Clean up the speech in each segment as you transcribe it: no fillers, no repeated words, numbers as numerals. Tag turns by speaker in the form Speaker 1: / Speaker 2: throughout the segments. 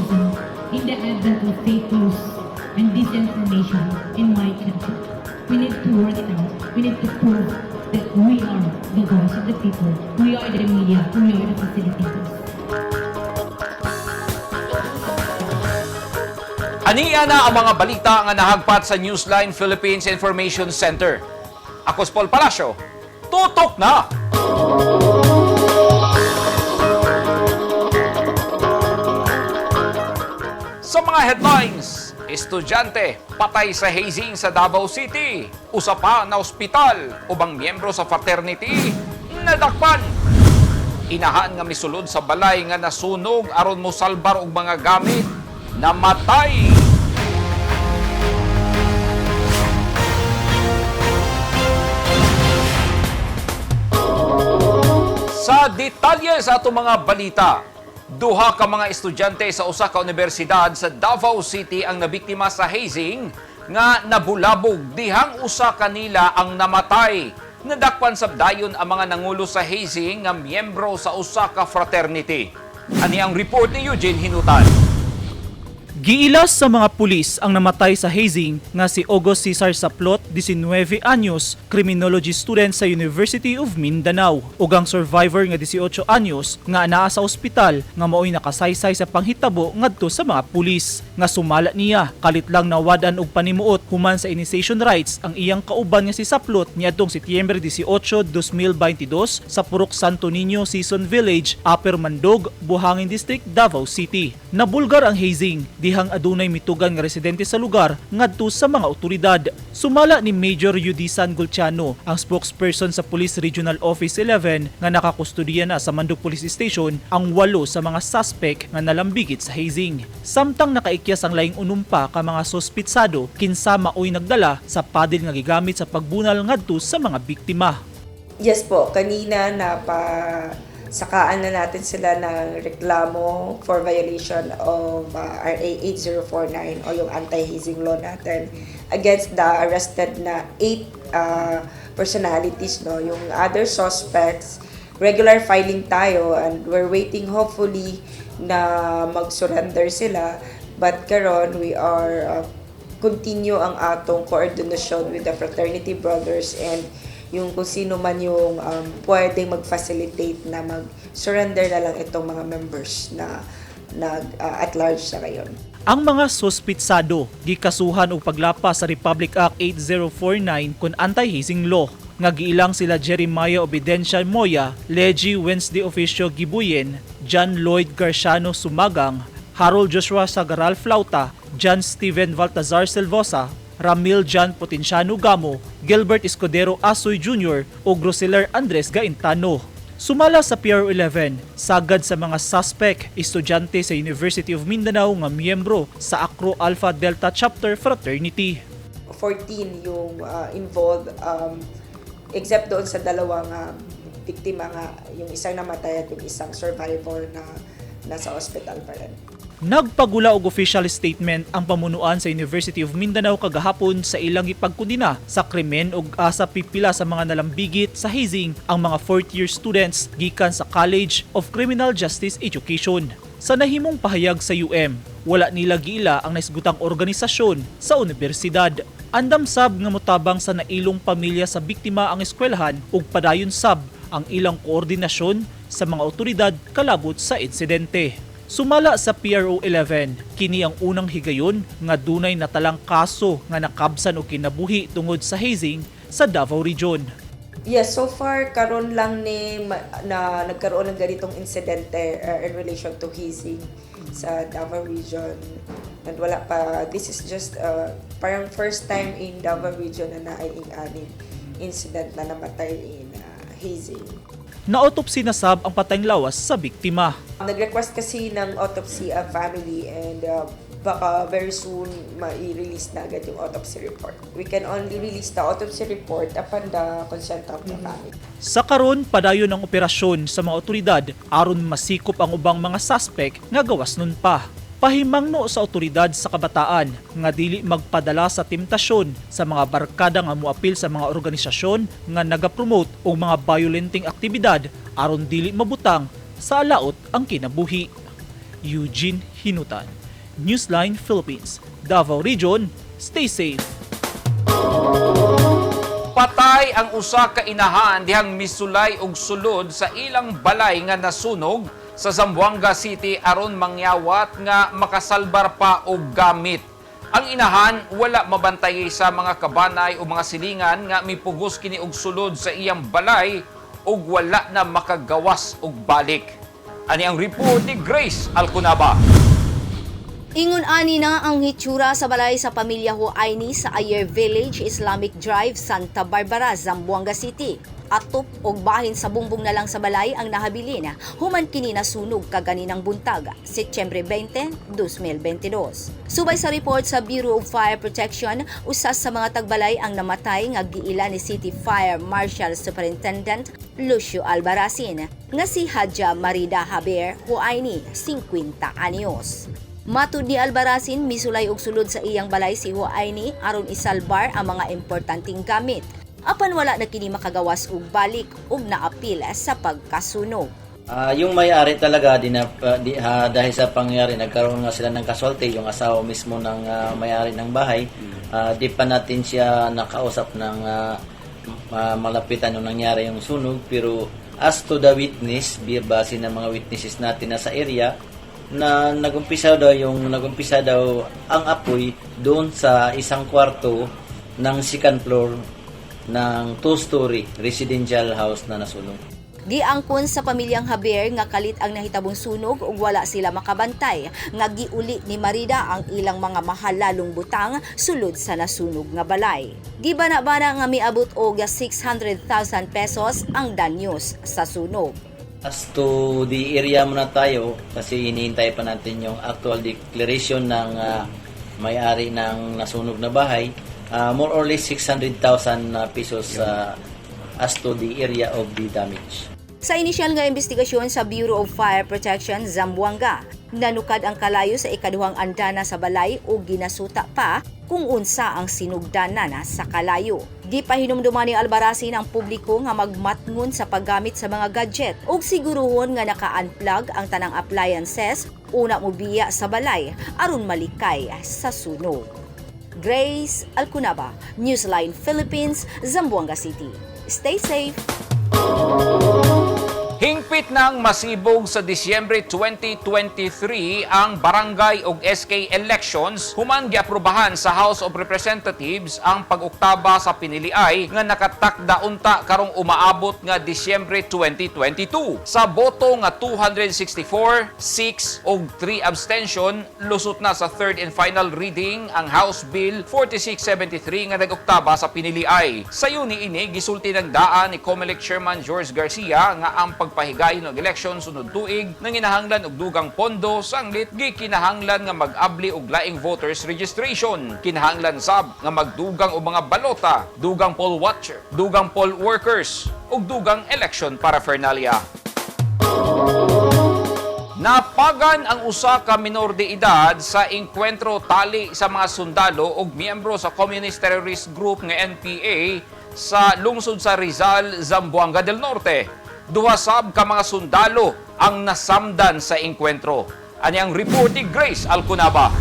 Speaker 1: journalism in the advent of fake news and disinformation in my country. We need to work it out. We need to prove that we are the voice of the people. We are the media. We are the facilitators.
Speaker 2: Aniya na ang mga balita nga nahagpat sa Newsline Philippines Information Center. Ako si Paul Palacio. Tutok na! Sa mga headlines, estudyante patay sa hazing sa Davao City, usa pa na ospital ubang miyembro sa fraternity nadakpan. Inahan nga misulod sa balay nga nasunog aron mosalbar og mga gamit, namatay. Sa detalye sa atong mga balita, duha ka mga estudyante sa usa ka universidad sa Davao City ang nabiktima sa hazing nga nabulabog dihang usa kanila ang namatay. Nadakpan sab dayon ang mga nangulo sa hazing nga miyembro sa usa ka fraternity. Ani ang report ni Eugene Hinutan.
Speaker 3: Giilas sa mga pulis ang namatay sa hazing nga si August Cesar Saplot, 19 anyos, criminology student sa University of Mindanao, ug ang survivor nga 18 anyos nga anaa sa ospital nga maoy nakasaysay sa panghitabo ngadto sa mga pulis. Nga sumala niya, kalit lang nawad-an og panimuot human sa initiation rites ang iyang kauban nga si Saplot niadtong Setyembre 18, 2022 sa Purok Santo Niño, Season Village, Upper Mandog, Buhangin District, Davao City. Nabulgar ang hazing dihang adunay mitugan nga residente sa lugar ngadto sa mga otoridad. Sumala ni Major Yudisan Gulciano, ang spokesperson sa Police Regional Office 11 nga nakakustudiya na sa Mandog Police Station ang walo sa mga suspect nga nalambigit sa hazing. Samtang nakaikyas ang laing unom pa ka mga suspitsado kinsa maoy nagdala sa padil nga gigamit sa pagbunal ngadto sa mga biktima.
Speaker 4: Yes po, kanina napa sakaan na natin sila ng reklamo for violation of RA 8049 o yung anti-hazing law natin against the arrested na 8 personalities, no. Yung other suspects, regular filing tayo and we're waiting hopefully na mag-surrender sila, but karon we are continue ang atong coordination with the fraternity brothers and yung kung sino man yung pwedeng mag-facilitate na mag-surrender na lang itong mga members na nag at large sa ngayon.
Speaker 3: Ang mga suspitsado gikasuhan og paglapas sa Republic Act 8049 kon anti-hazing law nga giilang sila Jeremiah Obedencia Moya, Legy Wednesday Officio Gibuyen, John Lloyd Garciano Sumagang, Harold Joshua Sagaral Flauta, John Steven Baltazar Silvosa, Ramil John Potenciano Gamo, Gilbert Escudero Asoy Jr. ug Roseler Andres Gaintano. Sumala sa PRO11, sagad sa mga suspect, estudyante sa University of Mindanao nga miyembro sa Acro Alpha Delta Chapter Fraternity.
Speaker 4: 14 yung involved, except doon sa dalawang biktima nga, yung isang namatay at yung isang survivor na nasa ospital pa rin.
Speaker 3: Nagpagula og official statement ang pamunuan sa University of Mindanao kagahapon sa ilang ipagkundina sa krimen ug asa pipila sa mga nalambigit sa hazing ang mga fourth year students gikan sa College of Criminal Justice Education. Sa nahimong pahayag sa UM, wala nila giila ang naisgutang organisasyon sa universidad. Andam sab nga motabang sa nailong pamilya sa biktima ang eskwelahan ug padayon sab ang ilang koordinasyon sa mga otoridad kalabot sa insidente. Sumala sa PRO11, kini ang unang higayon nga dunay natalang kaso nga nakabsan og kinabuhi tungod sa hazing sa Davao Region.
Speaker 4: Yes, so far karon lang ni na nagkaroon ng ganitong insidente in relation to hazing sa Davao Region. And wala pa, this is just parang first time in Davao Region na naay-aning incident na namatay in hazing.
Speaker 3: Naotopsy na sab ang patayng lawas sa biktima.
Speaker 4: Nag-request kasi ng autopsy ang family and baka very soon mai-release na agad yung autopsy report. We can only release the autopsy report upon the consent of the family.
Speaker 3: Sa karon padayon ang operasyon sa mga otoridad aron masikop ang ubang mga suspect nga gawas nun pa. Pahimangno sa otoridad sa kabataan nga dili magpadala sa temptasyon sa mga barkada nga moapil sa mga organisasyon nga nagapromote og mga violenting aktibidad aron dili mabutang sa alaot ang kinabuhi. Eugene Hinutan. Newsline Philippines, Davao Region, stay safe.
Speaker 2: Patay ang usa ka inahan dihang misulay og sulod sa ilang balay nga nasunog sa Zamboanga City aron mangyawat nga makasalbar pa og gamit. Ang inahan wala mabantay sa mga kabanay o mga silingan nga mipugos kini og sulod sa iyang balay ug wala na makagawas og balik. Ani ang report ni Grace Alcunaba.
Speaker 5: Ingon ani na ang hitsura sa balay sa pamilya Huayni sa Ayer Village, Islamic Drive, Santa Barbara, Zamboanga City. Atop og bahin sa bumbong na lang sa balay ang nahabilin human kini nasunog kaganinang buntag, Setyembre 20, 2022. Subay sa report sa Bureau of Fire Protection, usa sa mga tagbalay ang namatay nga giila ni City Fire Marshal Superintendent Lucio Albarracin nga si Hadja Marida Javier Huayni, 50 anyos. Matud ni Albarracin, misulay og sulod sa iyang balay si Huayni aron isalbar ang mga importanteng gamit. Apan wala na kini makagawas og balik ug naapil sa pagkasunog.
Speaker 6: Yung may-ari talaga di na, di, dahil sa pangyayari, nagkaroon nga sila ng casualty, yung asawa mismo ng may-ari ng bahay, di pa natin siya nakausap ng malapitan nung nangyari yung sunog, pero as to the witness, base ng mga witnesses natin na sa area, na nagumpisa daw ang apoy doon sa isang kwarto ng second floor ng two-story residential house na nasunog.
Speaker 5: Giangkon sa pamilyang Javier nga kalit ang nahitabong sunog ug wala sila makabantay nga giuli ni Marida ang ilang mga mahalalong butang sulod sa nasunog nga balay. Gibana-bana nga miabot og 600,000 pesos ang danyos sa sunog.
Speaker 6: As to the area muna tayo kasi hinihintay pa natin yung actual declaration ng may-ari ng nasunog na bahay. More or less 600,000 na pesos as to the area of the damage.
Speaker 5: Sa inisyal nga investigasyon sa Bureau of Fire Protection Zamboanga, nanukad ang kalayo sa ikaduhang andana sa balay o ginasuta pa kung unsa ang sinugdanan sa kalayo. Di pa hinumduman ni Albarracin ang publiko nga magmatngon sa paggamit sa mga gadget ug siguruhon nga naka-unplug ang tanang appliances una mobiya sa balay aron malikay sa sunog. Grace Alcunaba, Newsline Philippines, Zamboanga City. Stay safe.
Speaker 2: Hingpit ng masibog sa Disyembre 2023 ang barangay ug SK elections human giaprobahan sa House of Representatives ang pag-oktaba sa piniliay nga nakatakda unta karong umaabot nga Disyembre 2022. Sa boto nga 264, 6 ug 3 abstention, lusot na sa third and final reading ang House Bill 4673 nga nag-oktaba sa piniliay. Sayo niini, gisulti ng daan ni COMELEC Chairman George Garcia nga ang pagpahigayon og eleksyon sunod tuig nanginahanglan og dugang pondo, sanglit gikinahanglan nga mag-abli og laing voters registration. Kinahanglan sab nga magdugang og mga balota, dugang poll watcher, dugang poll workers ug dugang election paraphernalia. Napagan ang usa ka minor de edad sa engkwentro tali sa mga sundalo ug miyembro sa Communist Terrorist Group nga NPA sa lungsod sa Rizal, Zamboanga del Norte. Duha sab ka mga sundalo ang nasamdan sa engkwentro. Ani ang report ni Grace Alcunaba.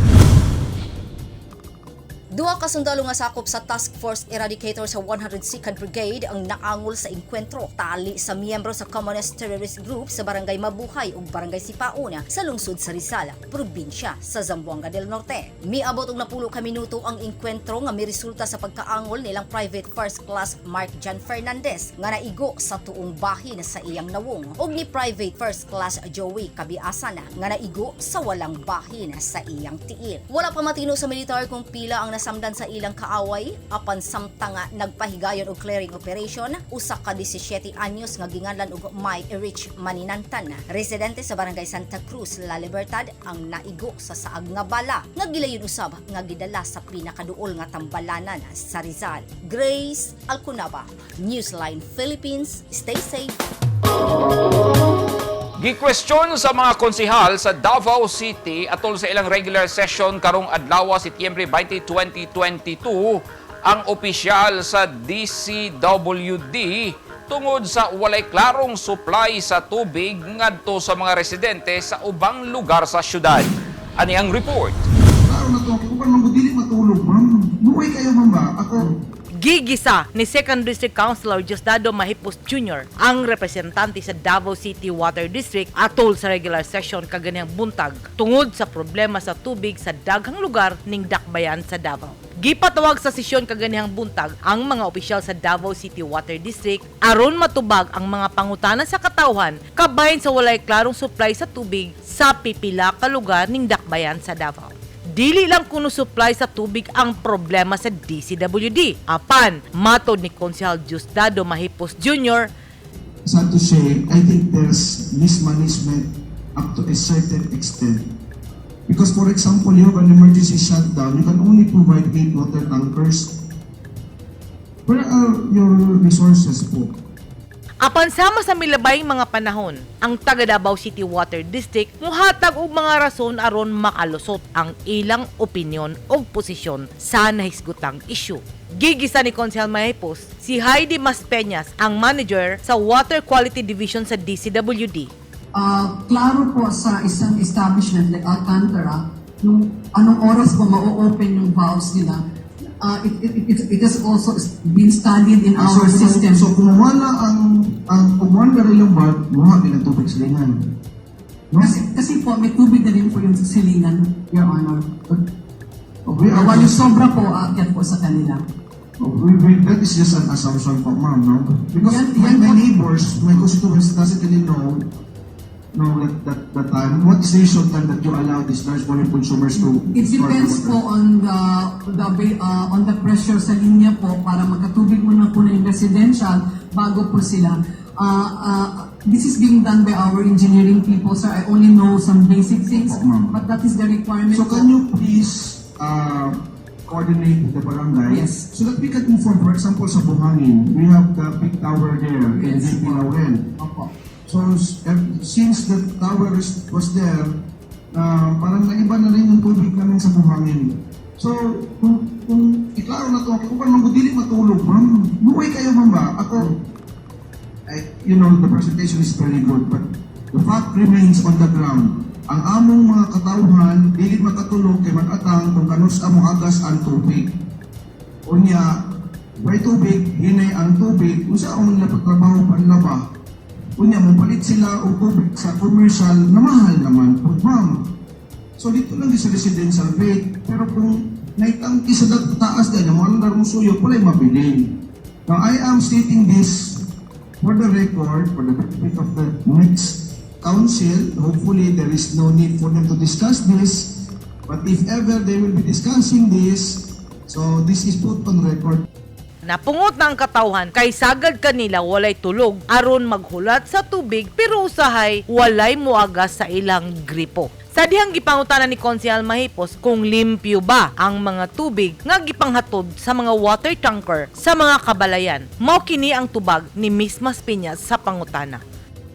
Speaker 5: Duha ka sundalo nga sakop sa Task Force Eradicator sa 102nd Brigade ang naangol sa engkwentro tali sa miyembro sa Communist Terrorist Group sa Barangay Mabuhay ug Barangay Sipauna sa lungsod sa Rizal, probinsya sa Zamboanga del Norte. Miabot og 10 ka minuto ang engkwentro nga miresulta sa pagkaangol nilang Private First Class Mark John Fernandez nga naigo sa tuong bahin sa iyang nawong ug ni Private First Class Joey Kabiasan nga naigo sa walang bahin sa iyang tiil. Wala pa matino sa militar kung pila ang nasamdan sa ilang kaaway apan samtang nga nagpahigayon og clearing operation, usa ka 17 anyos nga ginganlan og Mike Rich Maninantan, residente sa Barangay Santa Cruz, La Libertad, ang naigo sa saag nga bala nga gilayon usab nga gidala sa pinakaduol nga tambalanan sa Rizal. Grace Alcunaba, Newsline Philippines. Stay safe.
Speaker 2: Gi-question sa mga konsehal sa Davao City atol sa ilang regular session karong adlaw, Setyembre 20, 2022 ang opisyal sa DCWD. tungod sa walay klarong supply sa tubig ngadto sa mga residente sa ubang lugar sa syudad. Ani ang report.
Speaker 7: Klaro na to, kung paano dili matulog, ma'am. Luway kayo, ma'am ba? Ako,
Speaker 8: Gigisa ni Second District Councilor Diosdado Mahipos Jr. ang representante sa Davao City Water District atol sa regular session kaganihang buntag tungod sa problema sa tubig sa daghang lugar ning Dakbayan sa Davao. Gipatawag sa sesyon kaganihang buntag ang mga opisyal sa Davao City Water District aron matubag ang mga pangutana sa katawhan kabahin sa walay klarong supply sa tubig sa pipila ka lugar ning Dakbayan sa Davao. Dili lang kuno supply sa tubig ang problema sa DCWD. Apan, matod ni Konsehal Diosdado Mahipos Jr.,
Speaker 7: Sad to say, I think there's mismanagement up to a certain extent. Because, for example, you have an emergency shutdown, you can only provide eight water tankers. Where are your resources po?
Speaker 8: Apan sama sa milabayng mga panahon, ang taga Davao City Water District muhatag og mga rason aron makalusot ang ilang opinyon og posisyon sa nahisgutang issue. Gigisa ni Konsehal Mahipos, si Heidi Maspeñas, ang manager sa Water Quality Division sa DCWD.
Speaker 9: Klaro po sa isang establishment like Alcantara, yung anong oras po ma-open yung valves nila, it has also been studied in our
Speaker 7: So,
Speaker 9: system.
Speaker 7: So kung wala ang kung wala rin yung valve, wala din ang tubig sa silingan. No?
Speaker 9: Kasi po, may tubig na rin po yung silingan, Your Honor.
Speaker 7: We are
Speaker 9: Gawa yung sobra po, aakyat po sa kanila.
Speaker 7: That is just an assumption po, ma'am, no? Because
Speaker 9: Yan
Speaker 7: my
Speaker 9: po.
Speaker 7: neighbors, my constituents doesn't really know that time. What is the usual time that you allow these large volume consumers to
Speaker 9: It
Speaker 7: store the
Speaker 9: depends
Speaker 7: water?
Speaker 9: po on the pressure sa linya po para magkatubig muna po na yung residential bago po sila. This is being done by our engineering people, sir. I only know some basic things,
Speaker 7: Opo, ma'am.
Speaker 9: But that is the requirement
Speaker 7: So
Speaker 9: po.
Speaker 7: can you please coordinate with the barangay?
Speaker 9: Yes.
Speaker 7: So that we can inform, for example, sa Buhangin, we have the big tower there in
Speaker 9: Yes.
Speaker 7: JP Laurel.
Speaker 9: Opo.
Speaker 7: So since the tower was there, parang naiba na rin yung tubig namin sa Buhangin. So kung iklaro na to, kung paano dili matulog, ma'am, luway kayo, ma'am ba? Ako, the presentation is very good, but the fact remains on the ground. Ang among mga katawhan, dili makatulog kay mag-atang kung kanus amo agas ang tubig. Unya, may tubig, hinay ang tubig, unsa ang nila pagtrabaho panlaba. Unya, mopalit sila og tubig sa commercial na mahal naman po, ma'am. So dito lang sa residential rate, pero kung naitangki sa taas din, ang mga mo suyo, wala'y mabilin. Now, I am stating this for the record, for the benefit of the next council. Hopefully, there is no need for them to discuss this. But if ever they will be discussing this, so this is put on record.
Speaker 8: Napungot na ang katawhan kay sagad kanila walay tulog aron maghulat sa tubig pero usahay walay muagas sa ilang gripo. Sa dihang gipangutana ni Konsehal Mahipos kung limpyo ba ang mga tubig nga gipanghatod sa mga water tanker sa mga kabalayan. Mao kini ang tubag ni Miss Maspiñas sa pangutana.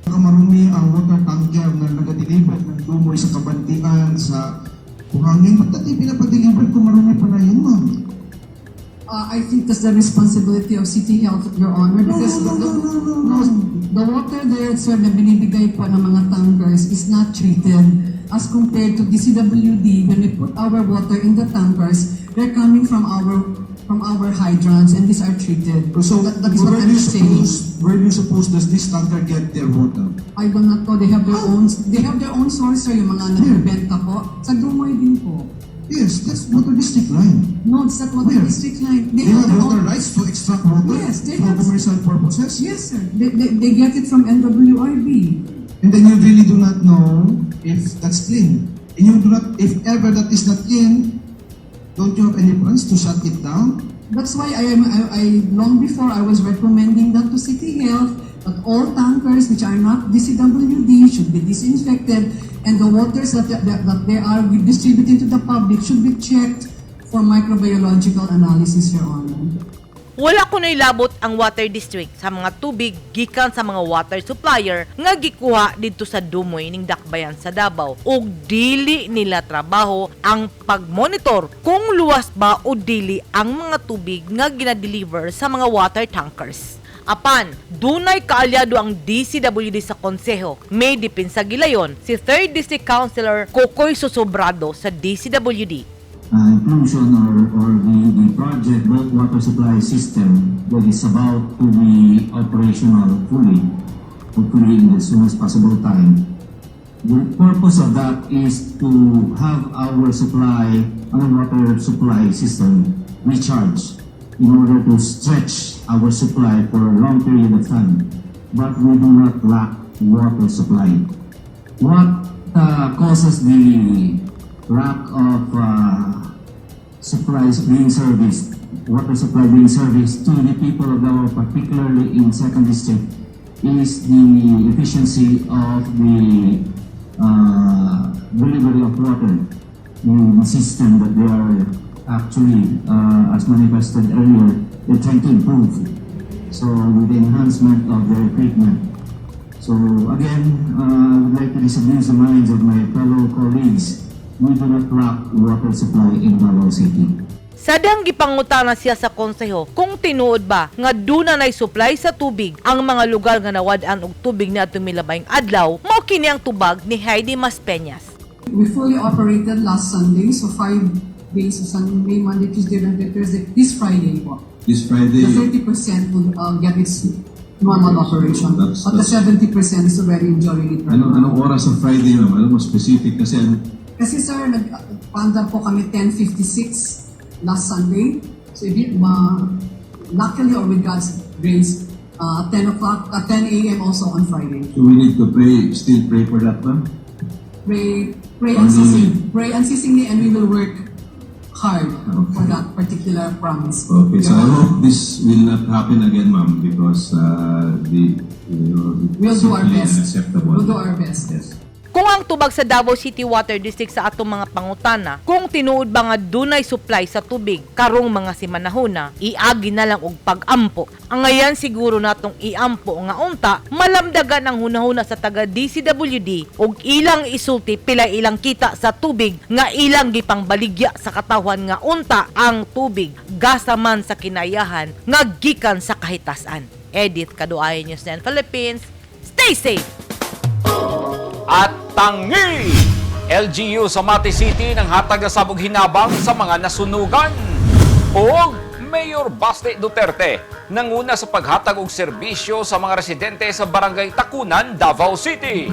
Speaker 7: Marumi ang water tanker na nagadeliver ng Dumoy sa Cabantian, sa Buhangin. Ba't natin pinapadeliver kung marumi pala yun, ma'am?
Speaker 9: I think that's the responsibility of City Health, Your Honor, because
Speaker 7: No.
Speaker 9: the water there, sir, na binibigay po ng mga tankers is not treated as compared to DCWD. When we put our water in the tankers, they're coming from our hydrants and these are treated.
Speaker 7: So,
Speaker 9: That is what
Speaker 7: where
Speaker 9: I'm
Speaker 7: do you
Speaker 9: saying.
Speaker 7: suppose, where do you suppose does this tanker get their water?
Speaker 9: I do not know. They have their own source, sir, yung mga nagbebenta po. Sa Dumoy din po.
Speaker 7: Yes, that's water district line.
Speaker 9: No, it's not water
Speaker 7: Where?
Speaker 9: district line.
Speaker 7: They have
Speaker 9: their
Speaker 7: water
Speaker 9: own-
Speaker 7: rights to extract water
Speaker 9: Yes, they
Speaker 7: for
Speaker 9: have-
Speaker 7: commercial purposes.
Speaker 9: Yes, sir. They get it from NWRB.
Speaker 7: And then you really do not know if that's clean. And you do not, if ever that is not clean, don't you have any plans to shut it down?
Speaker 9: That's why I am I long before I was recommending that to City Health that all tankers which are not DCWD should be disinfected and the waters that they are distributing to the public should be checked for microbiological analysis, Your Honor.
Speaker 8: Wala kuno'y labot ang water district sa mga tubig gikan sa mga water supplier nga gikuha didto sa Dumoy ning Dakbayan sa Davao ug dili nila trabaho ang pagmonitor kung luwas ba o dili ang mga tubig nga ginadeliver sa mga water tankers. Apan, dunay kaalyado ang DCWD sa konseho. May dipinsa gilayon si 3rd District Councilor Kokoy Sosobrado sa DCWD.
Speaker 10: Inclusion or the project bulk water supply system that is about to be operational fully, hopefully in the soonest possible time. The purpose of that is to have our supply, our water supply system recharged in order to stretch our supply for a long period of time. But we do not lack water supply. What causes the lack of supplies being serviced, water supply being serviced to the people of Davao, particularly in Second District, is the efficiency of the delivery of water in the system that they are actually, as manifested earlier, they're trying to improve. So with the enhancement of their equipment. So again, I would like to disabuse the minds of my fellow colleagues. We do not lack water supply in Davao City.
Speaker 8: Sadang gipangutana siya sa konseho kung tinuod ba nga duna nay supply sa tubig ang mga lugar nga nawad-an og tubig niadtong milabayng adlaw, mao kini ang tubag ni Heidi Maspeñas.
Speaker 9: We fully operated last Sunday, so 5 days, so Sunday, Monday, Tuesday, Wednesday, Thursday, this Friday po.
Speaker 7: This Friday,
Speaker 9: The 30% will get its normal operation. But the 70% is already enjoying it right
Speaker 7: Anong,
Speaker 9: now.
Speaker 7: Anong oras sa Friday, ma'am? Ano mo specific? Kasi ano,
Speaker 9: Kasi sir, nag-paandar po kami 10:56 last Sunday. So if you, luckily or with God's grace, 10 o'clock, 10 a.m. also on Friday.
Speaker 7: So we need to pray, still pray for that, ma'am?
Speaker 9: Pray, pray unceasingly, pray unceasingly, and we will work hard for that particular promise.
Speaker 7: Okay, so
Speaker 9: Your
Speaker 7: I
Speaker 9: Honor.
Speaker 7: hope this will not happen again, ma'am, because the it's
Speaker 9: We'll do our
Speaker 7: simply
Speaker 9: best.
Speaker 7: unacceptable.
Speaker 9: We'll do our best.
Speaker 7: Yes.
Speaker 8: Kung ang tubag sa Davao City Water District sa atong mga pangutana, kung tinuod ba nga dunay supply sa tubig karong mga simanahuna, iagi na lang og pag-ampo. Angayan siguro natong iampo nga unta malamdagan ang hunahuna sa taga DCWD og ilang isulti pila ilang kita sa tubig nga ilang gipangbaligya sa katawhan nga unta ang tubig gasa man sa kinayahan nga gikan sa kahitasan. Edith Kaduay, News 9 Philippines. Stay safe!
Speaker 2: At tangi! LGU sa Mati City nang hatag na sabog hinabang sa mga nasunugan. O Mayor Baste Duterte nanguna sa paghatag og serbisyo sa mga residente sa Barangay Tacunan, Davao City.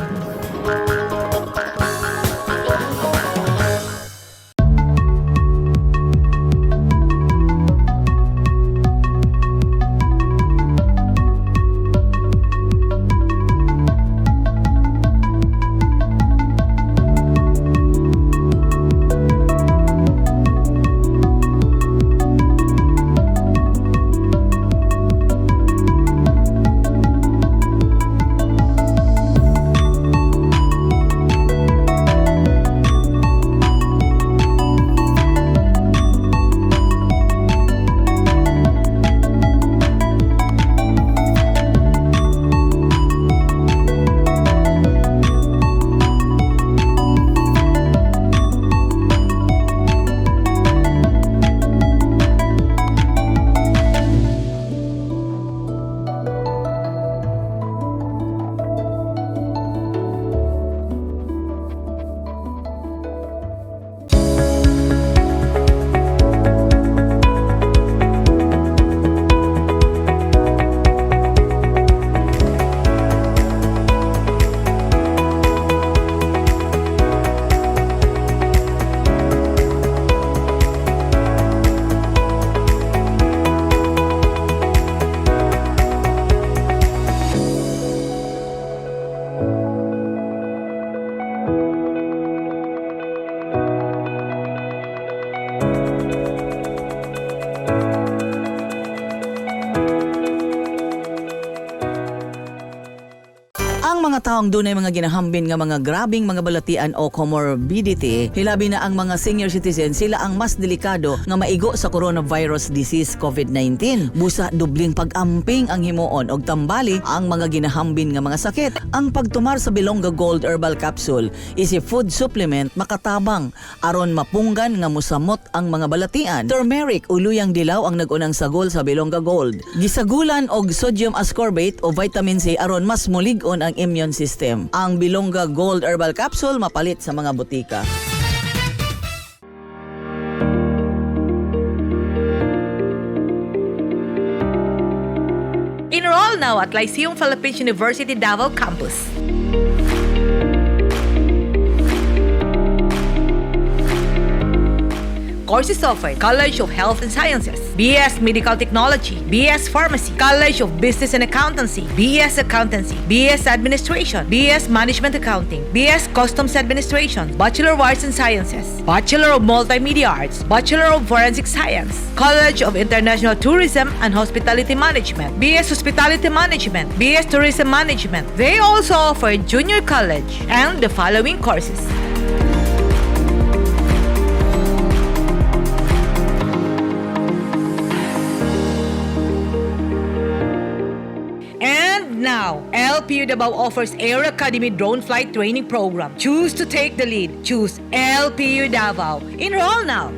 Speaker 11: taong dunay mga ginahambin nga mga grabing mga balatian o comorbidity, hilabi na ang mga senior citizen, sila ang mas delikado nga maigo sa coronavirus disease COVID-19. Busa dubling pag-amping ang himuon og tambali ang mga ginahambin nga mga sakit. Ang pagtumar sa Bilongga Gold Herbal Capsule is a food supplement makatabang aron mapunggan nga musamot ang mga balatian. Turmeric o luyang dilaw ang nag-unang sagol sa Bilongga Gold. Gisagulan og sodium ascorbate o vitamin C aron mas mulig-on ang immune system. Ang Bilongga Gold Herbal Capsule mapalit sa mga botika.
Speaker 8: Enroll now at Lyceum Philippines University Davao Campus. Courses offered: College of Health and Sciences, BS Medical Technology, BS Pharmacy, College of Business and Accountancy, BS Accountancy, BS Administration, BS Management Accounting, BS Customs Administration, Bachelor of Arts and Sciences, Bachelor of Multimedia Arts, Bachelor of Forensic Science, College of International Tourism and Hospitality Management, BS Hospitality Management, BS Tourism Management. They also offer junior college and the following courses. And now, LPU Davao offers Air Academy Drone Flight Training Program. Choose to take the lead. Choose LPU Davao. Enroll now.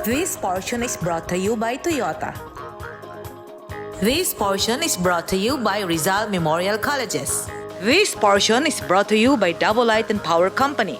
Speaker 8: This portion is brought to you by Toyota. This portion is brought to you by Rizal Memorial Colleges. This portion is brought to you by Davao Light and Power Company.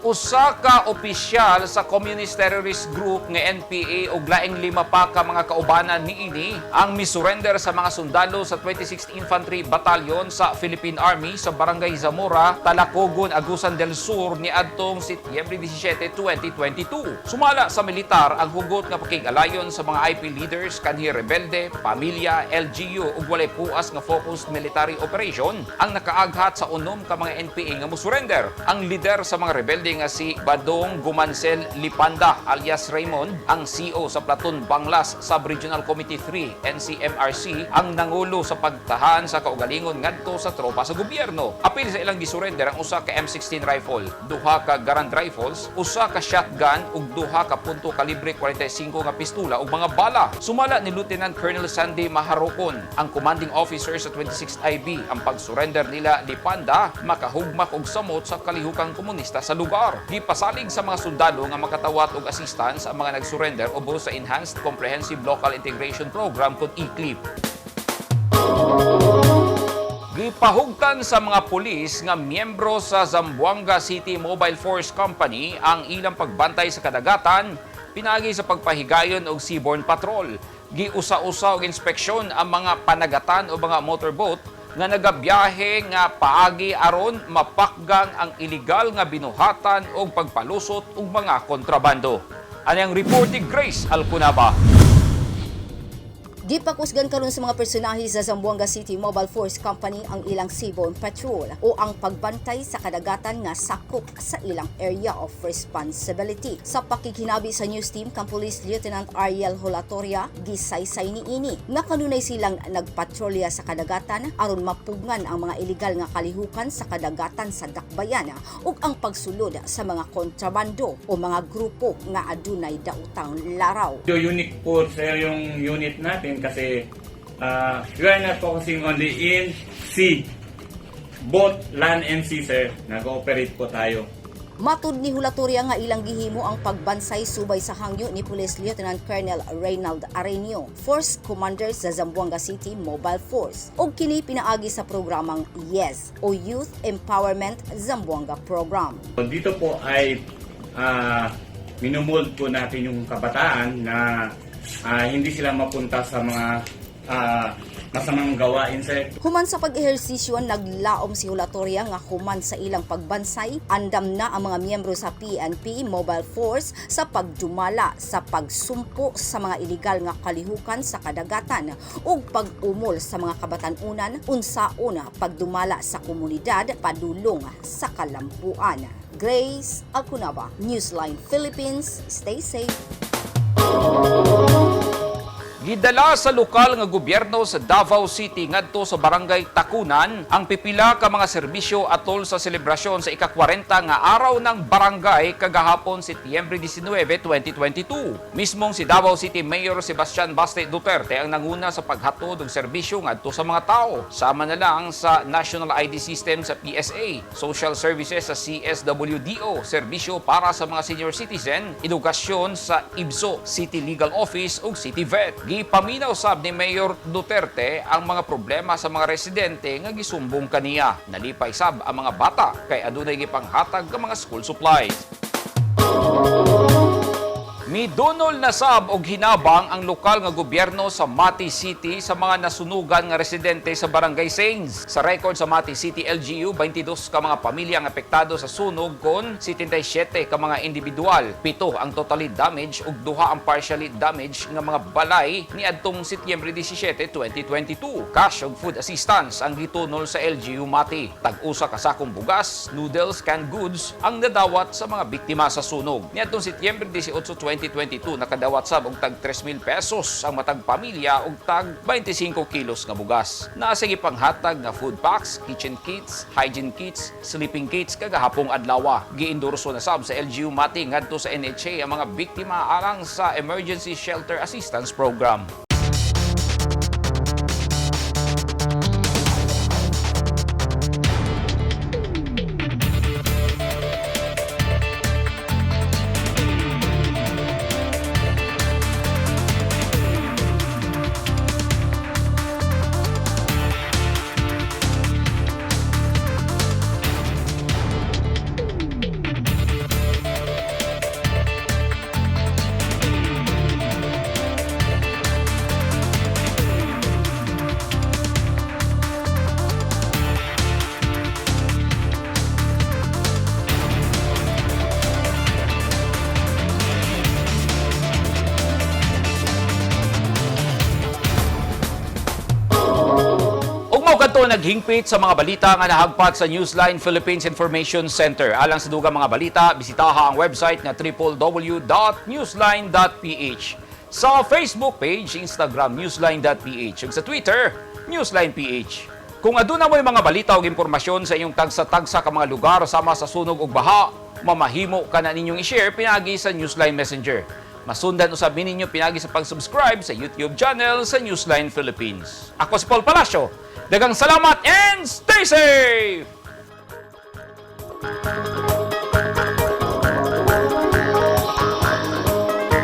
Speaker 2: Usa ka opisyal sa Communist Terrorist Group nga NPA ug laing lima pa ka mga kaubanan niini ang misurrender sa mga sundalo sa 26th Infantry Battalion sa Philippine Army sa Barangay Zamora, Talacogon, Agusan del Sur niadtong Setyembre 17, 2022. Sumala sa militar ang hugot nga pakig-alayon sa mga IP leaders kanhi rebelde, pamilya, LGU ug walay puas nga focused military operation ang nakaaghat sa unom ka mga NPA nga mosurrender. Ang lider sa mga rebelde nga si Badong Gumansel Lipanda alias Raymond, ang CO sa Platoon Banglas Sub-Regional Committee 3 NCMRC, ang nangulo sa pagtahan sa kaugalingon ngadto sa tropa sa gobyerno. Apil sa ilang gisurrender ang usa ka M16 rifle, duha ka Garand rifles, usa ka shotgun ug duha ka punto kalibre 45 nga pistula ug mga bala. Sumala ni Lieutenant Colonel Sandy Maharokon, ang commanding officer sa 26th IB, ang pagsurrender nila Lipanda makahugmak og samot sa kalihukang komunista sa lugar. Gipasalig sa mga sundalo nga makatawat og assistance ang mga nagsurrender ubos sa Enhanced Comprehensive Local Integration Program kon ECLIP. Gipahugtan sa mga pulis nga miyembro sa Zamboanga City Mobile Force Company ang ilang pagbantay sa kadagatan pinaagi sa pagpahigayon og seaborne patrol. Giusa-usa og inspeksyon ang mga panagatan o mga motorboat nga nagabiyahe nga paagi aron mapakgang ang iligal nga binuhatan og pagpalusot og mga kontrabando. Ani ang report ni Grace Alcunaba.
Speaker 5: Gipakusgan karon sa mga personahe sa Zamboanga City Mobile Force Company ang ilang seaborne patrol o ang pagbantay sa kadagatan nga sakop sa ilang area of responsibility. Sa pakighinabi sa news team kang Police Lieutenant Ariel Holatoria, gisaysay niini nga kanunay silang nagpatrolya sa kadagatan aron mapugngan ang mga iligal nga kalihukan sa kadagatan sa Dakbayan ug ang pagsulod sa mga kontrabando o mga grupo nga adunay dautang laraw.
Speaker 12: Medyo unique po sir yung unit natin kasi we are not focusing only in sea. Both land and sea, sir. Nag-ooperate po tayo.
Speaker 5: Matud ni Hulatoria nga ilang gihimo ang pagbansay subay sa hangyo ni Police Lieutenant Colonel Reynald Arenio, Force Commander sa Zamboanga City Mobile Force. Ug kini pinaagi sa programang YES o Youth Empowerment Zamboanga Program.
Speaker 12: Dito po ay minumold po natin yung kabataan na hindi sila mapunta sa mga masamang gawain, sir.
Speaker 5: Human sa pag-ehersisyo, naglaom si Holatoria nga human sa ilang pagbansay, andam na ang mga miyembro sa PNP Mobile Force sa pagdumala sa pagsumpo sa mga iligal nga kalihukan sa kadagatan ug pag-umol sa mga kabatan-unan unsaon pagdumala sa komunidad padulong sa kalampuan. Grace Alcunaba, Newsline Philippines. Stay safe.
Speaker 2: Gidala sa lokal nga gobyerno sa Davao City ngadto sa Barangay Tacunan ang pipila ka mga serbisyo atol sa selebrasyon sa ika-40 nga araw ng barangay kagahapon, Setyembre 19, 2022. Mismong si Davao City Mayor Sebastian Baste Duterte ang nanguna sa paghatod og serbisyo ngadto sa mga tao. Sama na lang sa National ID System sa PSA, social services sa CSWDO, serbisyo para sa mga senior citizen, edukasyon sa IBSO, City Legal Office ug City Vet. Gipaminaw sab ni Mayor Duterte ang mga problema sa mga residente nga gisumbong kaniya. Nalipay sab ang mga bata kay adunay gipanghatag nga mga school supplies. Midunol na sab og hinabang ang lokal nga gobyerno sa Mati City sa mga nasunugan nga residente sa Barangay Sains. Sa record sa Mati City LGU, 22 ka mga pamilya ang apektado sa sunog kon 77 ka mga individual. 7 ang totally damage ug 2 ang partially damage nga mga balay niadtong Setyembre 17, 2022. Cash ug food assistance ang gitunol sa LGU Mati. Tag-usa ka sakong bugas, noodles, canned goods ang nadawat sa mga biktima sa sunog. Niadtong Setyembre 18, 2022, nakadawat sab og tag 3,000 pesos ang matag pamilya ug tag 25 kilos nga bugas. Naa say gipanghatag nga food packs, kitchen kits, hygiene kits, sleeping kits kagahapong adlaw. Giendorso na sab sa LGU Mati ngadto sa NHA ang mga biktima alang sa Emergency Shelter Assistance Program. Ug mao kadto naghingpit sa mga balita nga nahagpat sa Newsline Philippines Information Center. Alang sa dugang mga balita, bisitaha ang website nga www.newsline.ph. Sa Facebook page, Instagram, newsline.ph, ug sa Twitter, newsline.ph. Kung aduna mo'y mga balita o impormasyon sa inyong tagsa-tagsa ka mga lugar sama sa sunog ug baha, mamahimo ka na ninyong i-share pinagi sa Newsline Messenger. Masundan usab ninyo pinagi sa pag-subscribe sa YouTube channel sa Newsline Philippines. Ako si Paul Palacio. Daghang salamat and stay safe!